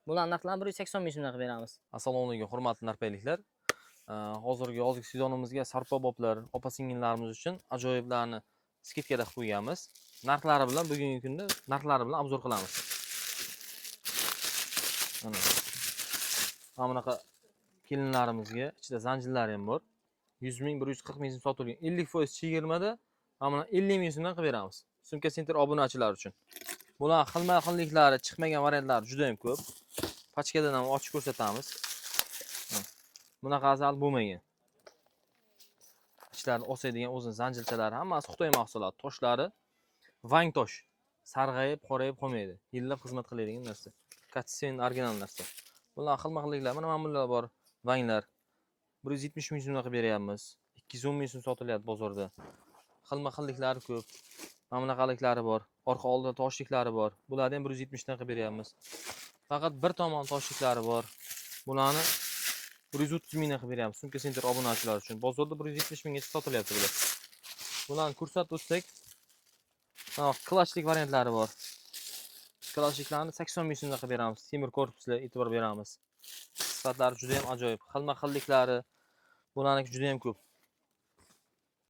Bularning narxlarini 180 ming so'mdan qilib beramiz. Assalomu alaykum, hurmatli narpayliklar. Hozirgi yozgi sezonimizga sarpo boblar, opa-singillarimiz uchun ajoyiblarni скидка da qilib qo'yganmiz. Narxlari bilan bugungi kunda narxlari bilan обзор qilamiz. Mana. Mana bunaqa kelinlarimizga ichida zanjirlari ham bor. 100 ming, 140 ming so'm sotilgan. 50% chegirmada mana buni 50 ming so'mdan qilib beramiz. Sumka Center obunachilar uchun. Bular xilma-xilliklari, chiqmagan variantlari juda ham ko'p. Pachkadan ham ochib ko'rsatamiz. Bunaqa hali bo'lmagan. Ichlarini osadigan o'zini zanjirchalari hammasi Xitoy mahsuloti. Toshlari vang tosh. Sarg'ayib, qorayib qolmaydi. Yillab xizmat qiladigan narsa. Качественный, original narsa. Bular xilma-xilliklar. Mana bular bor. Vanglar. 170 ming so'mdan qilib beryapmiz. 210 ming so'm sotilyapti bozorda. Xilma-xilliklari ko'p. Mana bunaqaliklari bor. Orqa oldida toshliklari bor. Bularni ham 170 dan qilib beryapmiz. Faqat bir tomon toshliklari bor. Bularni 130 mingdan qilib beryapmiz. Sumka Center obunachilar uchun. Bozorda 170 minggacha sotilyapti bular. Bularni ko'rsatib o'tsak, mana klashlik variantlari bor. Klashliklarni 80 ming so'mdan qilib beramiz. Temir korpuslar, e'tibor beramiz. Sifatlari juda ham ajoyib. Xilma-xilliklari bularniki juda ham ko'p.